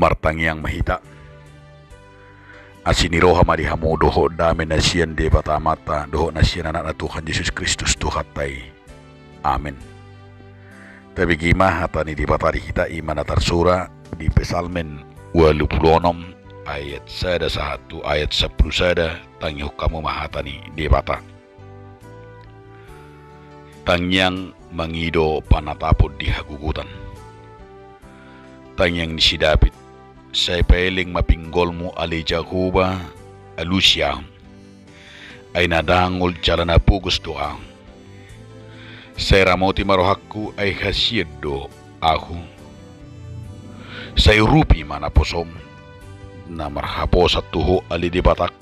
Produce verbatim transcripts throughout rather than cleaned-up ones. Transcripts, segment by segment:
Martangiang ma hita. Asi ni roha ma di hamu dohot dame na sian Debata Amanta dohot na sian Anakna Tuhan Jesus Kristus Tuhanta i. Amen. Tabege ma hata ni Debata di hita, i ma na tarsurat di Psalmen ualu pulu onom, ayat sada sahat tu ayat sampulu sada. Tangihon hamu ma hata ni Debata. Tangiang mangido panatapon di hagogotan. Tangiang ni si David. Sai paeleng ma pinggolmu ale Jahowa, alusi ahu. Ai na dangol jala na pogos do ahu. Sai ramoti ma rohangku, ai hasian do ahu. Sai urupi ma naposom. Na marhaposan tu Ho ale Debatak.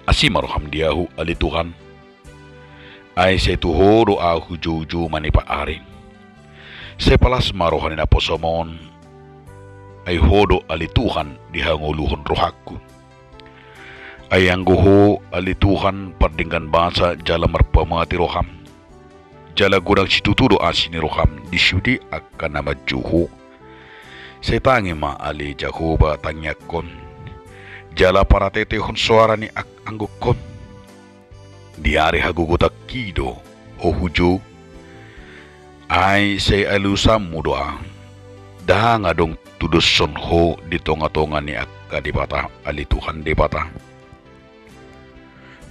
Asi ma roham di ahu ale Tuhan. Ai sai tu Ho do ahu joujou manipat ari. Sai palas ma roha ni naposom on. Ai Ho do ale Tuhan dihangoluhon rohangku. Ai anggo Ho ale Tuhan pardenggan basa jala marpamati roham. Jala godang situtu do asi ni roham di sude angka na manjou Ho. Sai tangi ma ale Jahowa tangiangkon. Jala parateatehon soara ni angka anggongkon. Di ari hagogotangki do Ho hujou. Ai sai alusanmu do ahu. Ndang adong tudoshon Ho di tongatonga ni angka debata ale Tuhan Debata.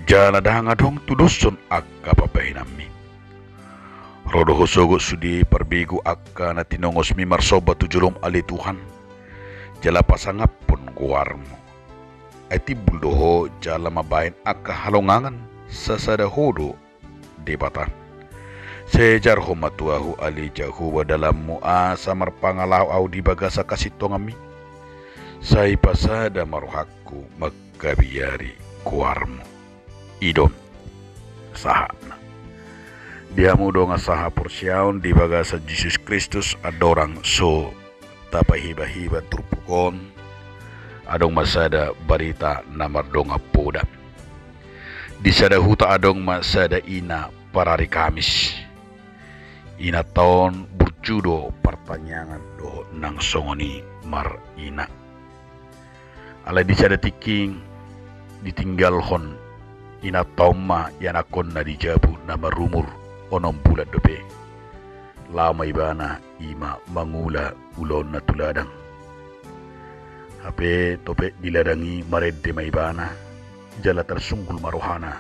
Jala ndang adong tudoshon angka pambahenanmi. Ro do Ho sogot sude parbegu angka na tinongosmi marsomba tu jolom ale Tuhan. Jala pasangaphon goarmu. Ai timbul do Ho jala mambahen angka halongangan, sasada Ho do Debata. Sai jarhon ma tu ahu ale Jahowa dalanmu asa marpangalaho ahu di bagasan hasintonganmi. Sai pasada ma rohangku mangkabiari goarmu. I do on sahatna. Di hamu dongan sahaporseaon di bagasan Jesus Kristus, andorang so tapahibahiba turpuk on, adong ma sada barita na mardongan poda. Di sada huta adong ma sada ina parari Kamis. Inanta on burju do partangiangan dohot nang songon i marina. Alai di sada tingki ditinggalhon inanta on ma ianakkonna di jabu na marumur onom bulan dope. Laho ma ibana i ma mangula ulaonna tu ladang. Hape topet di ladang i marende ma ibana, jala tarsunggul ma rohana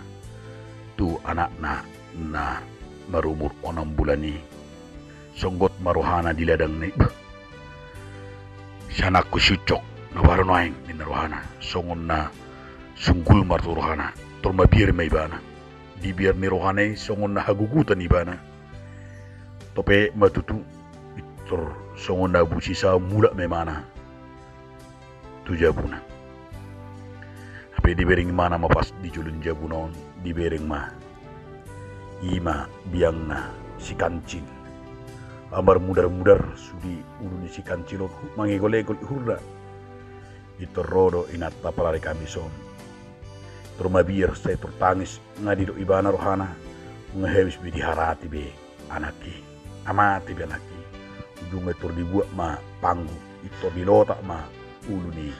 tu anakna na marumur onom bulan i. Songgot ma rohana di ladang na i. Bah, si anakku si ucok na baru nuaeng, ninna rohana. Songon na sunggul ma tu rohana, tor mabiar ma ibana. Di biar ni rohana i songon na hagogotan ibana. Topet ma tutu, pintor songon na busi saon mulak ma ibana tu jabuna. Hape dibereng ibana ma pas di jolo ni jabuna on, dibereng ma i ma biangna si kancil. Ambar mudarmudar sude ulu ni si kancil on, mangegolegol uhurna. Pintor ro do inanta parari Kamis on. Tor mabiar sai tor tangis, nga didok ibana rohana, nga habis be diharati be anak i. Nga mate be anak i. Ujungna tor dibuat ma panggu, pintor dilotak ma ulu ni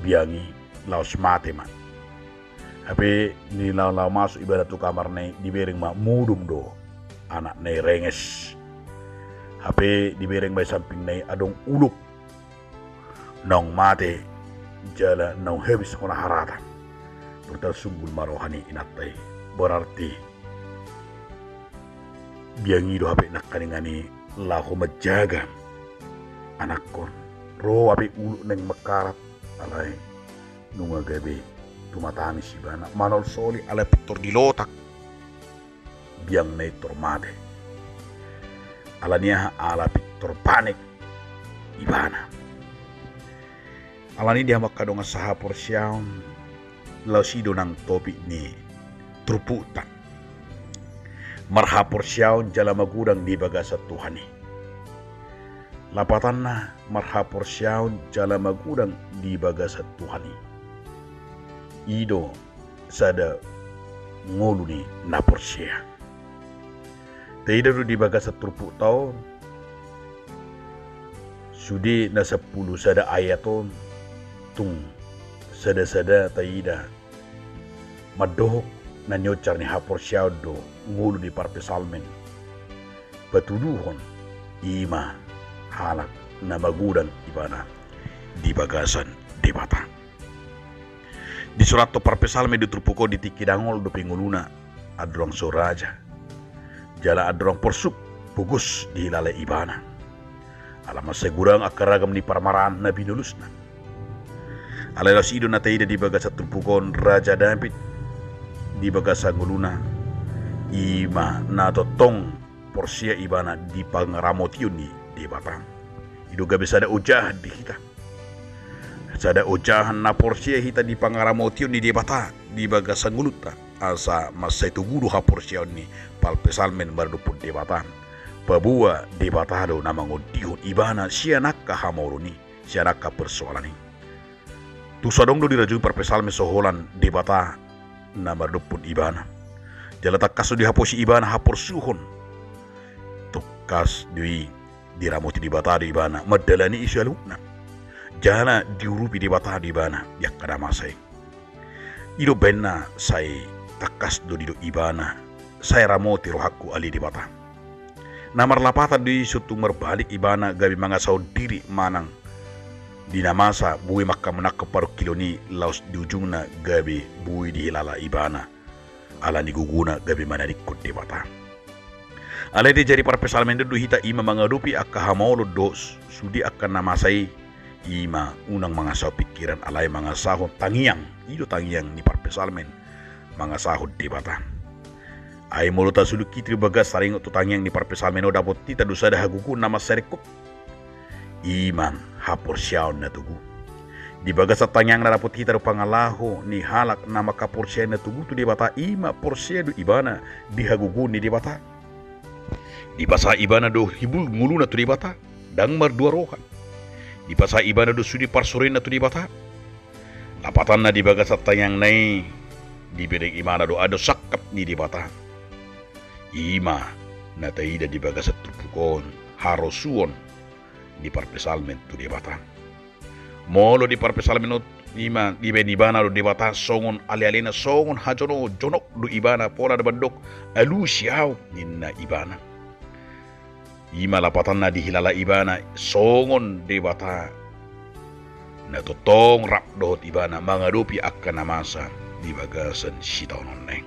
biang i, laos mate ma. Hape di laho-laho masuk ibana tu kamarna i, dibereng ma modom do anakna i, renges. Hape dibereng ma di sampingna i adong ulok naung mate jala naung habis hona harata. Tor tarsunggul ma roha ni inanta i. Berarti biang i do hape nangkaningan i laho manjaga anakkon. Ro hape ulok naeng mangkarat, alai nunga gabe tumatangis ibana, manolsoli alai pintor dilotak biangna i, tor mate. Alani aha? Ala pintor panek ibana. Alani di hamu angka dongan sahaporseaon, laos i do nang topik ni turpukta. Marhaporseaon jala magodang di bagasan Tuhan i. Lapatanna, marhaporseaon jala magodang di bagasan Tuhan i. I do sada ngolu ni na porsea. Taida do di bagasan turpukta on, Sude na sampulu sada ayat on tung sada-sada taida mandohot na nionjar ni haporseaon do ngolu ni parpsalmen patuduhon i ma halak na magodang ibana di bagasan Debata. Disurathon parpsalmen do turpuk on di tingki dangol dope ngoluna, andorang so raja, jala andorang porsuk pogos dihilala ibana. Ala mansai godang angka ragam ni parmaraan na binolusna. Alai laos i do na taida di bagasan turpuk on, Raja Daud di bagasan ngoluna i ma na tongtong porsea ibana di pangaramotion ni Debata. I do gabe sada ojahan di hita. Sada ojahan na porsea hita di pangaramotion ni Debata di bagasan ngolunta, asa mansai togu do haporseaon ni parpsalmen maradophon Debata. Paboa Debata do na mangondihon ibana sian angka hamaolon i, sian angka persoalan i. Tusa adong do dirajumi parpsalmen so holan Debata na maradophon ibana. Jala tangkas do dihaposi ibana haporsuhon. Tangkas do i diramoti Debata do ibana mandalani i saluhutna. Jala diurupi Debata do ibana di angka na masa i. I do baenna sai tangkas do didok ibana, sai ramoti rohangku ale Debata. Na marlapatan do i so tung marbalik ibana gabe mangasahon diri manang di na masa boi mangkamonanghon parungkilon i, laos di ujungna gabe boi dihilala ibana ala ni gogona gabe manadingkon Debata. Alai di jari parpsalmen do hita i ma mangadopi angka hamaolon dohot sude angka na masa i, i ma unang mangasahon pingkiran alai mangasahon tangiang. I do tangiang ni parpsalmen mangasahon Debata. Ai molo tasuluk hita di bagas taringot tu tangiang ni parpsalmen on, dapot hita do sada hagogoon na mansai ringkot. I ma haporseaon na togu. Di bagasan tangiang na dapot hita do pangalaho ni halak na mangkaporseai na togu tu Debata, i ma porsea do ibana di hagogoon ni Debata. Dipasahat ibana do hibul ngoluna tu Debata, ndang mardua roha. Dipasahat ibana do sude parsuruonna tu Debata. Lapatanna di bagasan tangiangna i dibereng ibana do adong sangkap ni Debata. I ma na taida di bagasan turpuk on harosuon ni parpsalmen tu Debata. Molo di parpsalmen on i ma dibaen ibana do Debata songon alealena, songon hajonokjonok do ibana, pola na mandok alusi ahu ninna ibana. I ma lapatanna dihilala ibana songon Debata na tongtong rap dohot ibana mangadopi angka na masa di bagasan sitaononna i.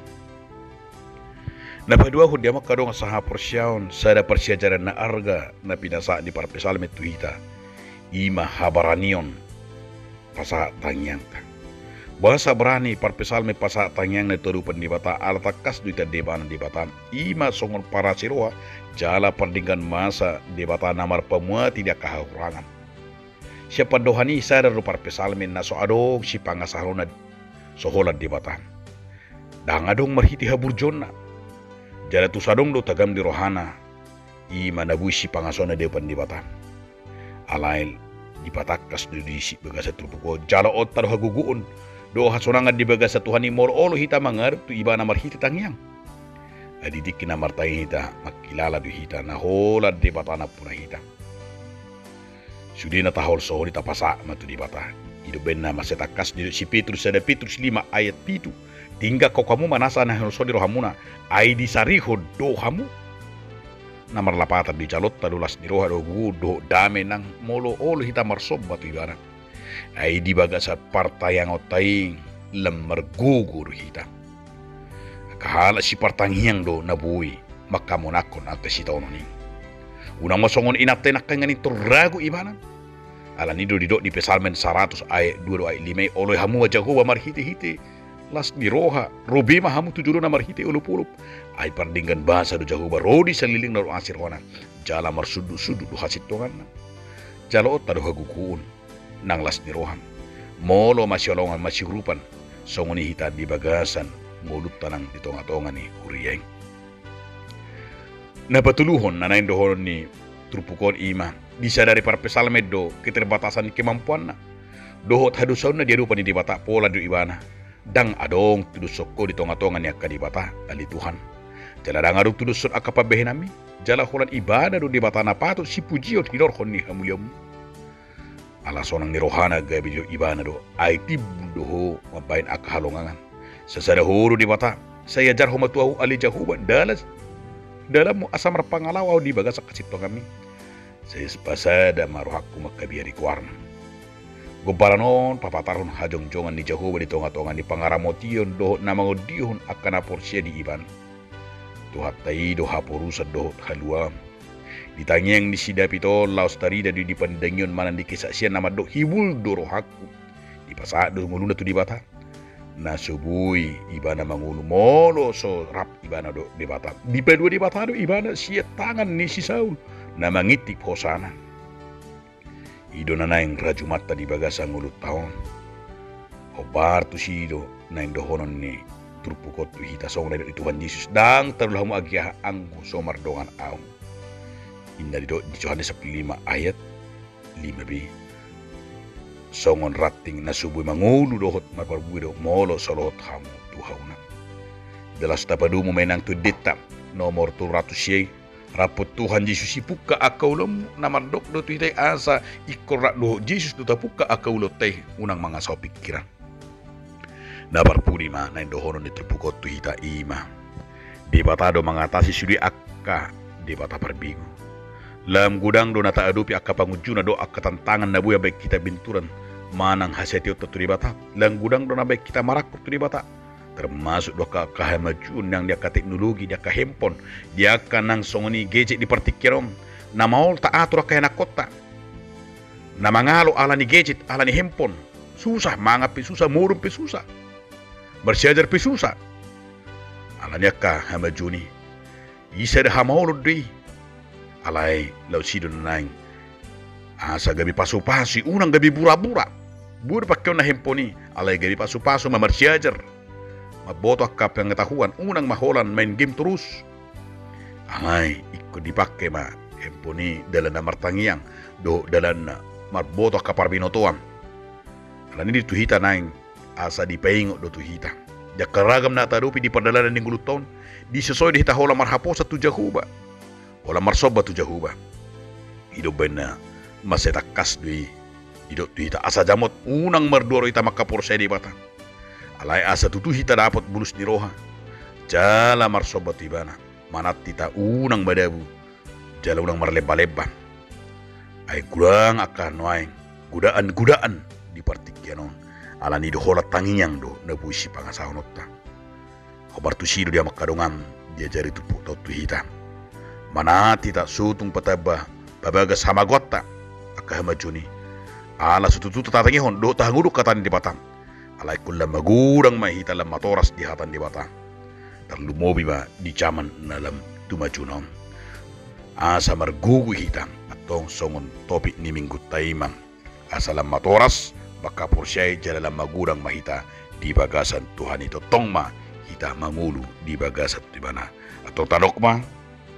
Na paduahon di hamu angka dongan sahaporseaon, sada parsiajaran na arga na pinasahat ni parpsalmen tu hita, i ma habaranion pasahat tangiangta. Boasa barani parpsalmen pasahat tangiangna tu adopan Debata? Ala tangkas do itanda ibana Debata i ma songon parasi roha jala pardenggan basa, Debata na marpamuati di angka hahurangan. Sian pandohan i sadar do parpsalmen na so adong sipangasahonna so holan Debata. Ndang adong marhite haburjuonna. Jala tusa adong do tagam di rohana, i ma na boi sipangasahonna di adopan Debata. Alai dipatangkas do di bagasan turpuk on, jaloonta do hagogoon dohot hasonangan di bagasan Tuhan i molo olo hita mangarap tu ibana marhite tangiang. Ai di tingki na martangiang hita, mangkilala do hita na holan Debata nampuna hita. Sude na taholsohon i tapasahat ma tu Debata. I do baenna mansai tangkas didok si Petrus, sada Petrus lima ayat pitu: Dengganhon hamu ma nasa na hinaholsoan ni rohamuna, ai disarihon do hamu. Na marlapatan dijaloonta do las ni roha dohot gogo dohot dame nang molo olo hita marsomba tu ibana. Ai di bagasan partangiangonta i lam margogo do hita. Angka halak sipartangiang do na boi mangkamonanghon angka sitaonon i. Unang ma songon inanta i nangkaningan i tor ragu ibana. Alani do didok di Psalmen saratus ayat dua dohot ayat lima i: Oloi hamu ma Jahowa marhitehite las ni roha, ro be ma hamu tu jolona marhite olopolop. Ai pardenggan basa do Jahowa, ro di saleleng na ro asi rohana, jala marsundutsundut do hasintonganna. Jaloonta do hagogoon nang las ni roha, molo masiolongan masiurupan songon i hita di bagasan ngolunta nang di tongatonga ni huria i. Na patoluhon na naeng dohonon ni turpuk on i ma, disadari parpsalmen do keterbatasan ni kemampuanna dohot hadosaonna di adopan ni Debata. Pola do ibana: Ndang adong tudoshonku di tongatonga ni angka debata, ale Tuhan. Jala ndang adong tudoshon angka pambahenanmi. Jala holan ibana do Debata na patut sipujion hinorhon ni hamuliaonmu. Ala sonang ni rohana gabe didok ibana do, ai timbul do ho mambahen angka halongangan. Sasada ho do Debata, sai ajar ho ma tu ahu ale Jahowa dalan dalanmu asa marpangalaho ahu di bagasan hasintonganmi. Sai pasada ma rohangku mangkabiari goarmu. Gomparan on papatarhon hajongjongan ni Jahowa di tongatonga ni pangaramotion dohot na mangondihon angka na porsea di ibana. Tuhanta i do haporusan dohot haluaon. Di tangiang ni si David on laos tarida do i di pandangion manang di kesaksian na mandok hibul do rohangku. Dipasahat do ngoluna tu Debata. Na so boi ibana mangolu molo so rap ibana dohot Debata. Dipalua Debata do ibana sian tangan ni si Saul na mangintip hosana. I do na naeng rajumanta di bagasan ngolunta on. Hombar tusi do naeng dohonon ni turpuk on tu hita songon na nidok ni Tuhan Jesus, ndang tarula hamu agia anggo so mardongan ahu. Inna didok di Johannes sampulu lima ayat lima b. Songon ranting na so boi mangolu dohot marparbue do molo so lohot hamu tu ahu na. Jala so tapadomu ma inang tu endenta nomor tolu ratus sia i, rap Tuhan Jesus i pungka angka ulaonmu, na mandok do tu hita i asa ingkon rap dohot Jesus do tapungka angka ulaonta i, unang mangasao pingkiran. Na parpudi ma naeng dohonon ni turpuk on tu hita i ma, Debata do mangatasi sude angka debata parbegu. Lam godang do na taadopi angka pangunjunan dohot angka tantangan na boi mambahen hita benturan manang haseationta tu Debata. Lam godang do na mambahen hita marangkup tu Debata. Termasuk do angka, angka hamajuon nang di angka teknologi, di angka handphone, di angka nang songon i gadget di partingkian on. Na maol taatur angka ianakhonta. Na mangalo ala ni gadget, ala ni handphone. Susah, mangan pe susah, modom pe susah. Marsiajar pe susah. Ala ni angka hamajuon i. I sada hamaolon do i. Alai laos i do na naeng asa gabe pasupasu i, unang gabe burabura. Boi do pangkeonna handphone i, alai gabe pasupasu ma marsiajar. Mamboto angka pengetahuan, unang ma holan main game torus. Alai ingkon dipangke ma handphone i dalan na martangiang dohot dalan na mamboto angka parbinotoan. Alani i do tu hita naeng asa dipaingot do tu hita. Di angka ragam na taadopi di pardalanan ni ngolunta on, disosohon do hita holan marhaposan tu Jahowa. Holan marsomba tu Jahowa. I do umbahen na mansai tangkas do i didok tu hita asa jamot unang mardua roha hita mangkaporseai Debata. Alai asa tutu hita dapot bulus ni roha. Jala marsomba tu Ibana. Manat hita unang madabu. Jala unang marlembalemba. Ai godang angka nuaeng godaan-godaan di partingkian on. Alani i do holan tangiang do na boi sipangasahononta. Hombar tusi do di hamu angka dongan, diajari turpukta on tu hita. Manat hita so tung patamba pabagas hamagoanta angka hamajuon i. Ala so tutu tatangihon dohot tahangoluhon hata ni Debata. Alai ingkon lam magodang ma hita, lam matoras di hata ni Debata. Tarlumobi ma di jaman na lam tumajuna on. Asa margogo hita, antong songon topik ni minggunta i ma. Asa lam matoras, mangkaporseai jala lam magodang ma hita di bagasan Tuhan i, tongtong ma hita mangolu di bagasan tu Ibana. Antong tadok ma,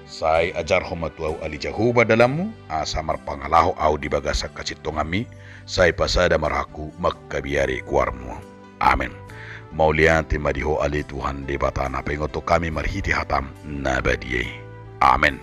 sai ajarhon ma tu ahu ale Jahowa dalanmu, asa marpangalaho ahu di bagasan hasintonganmi, sai pasada ma rohangku mangkabiari goarmu. Amen. Mauliate ma di Ho ale Tuhan Debata na paingothon hami marhite hataM na badia i. Amen.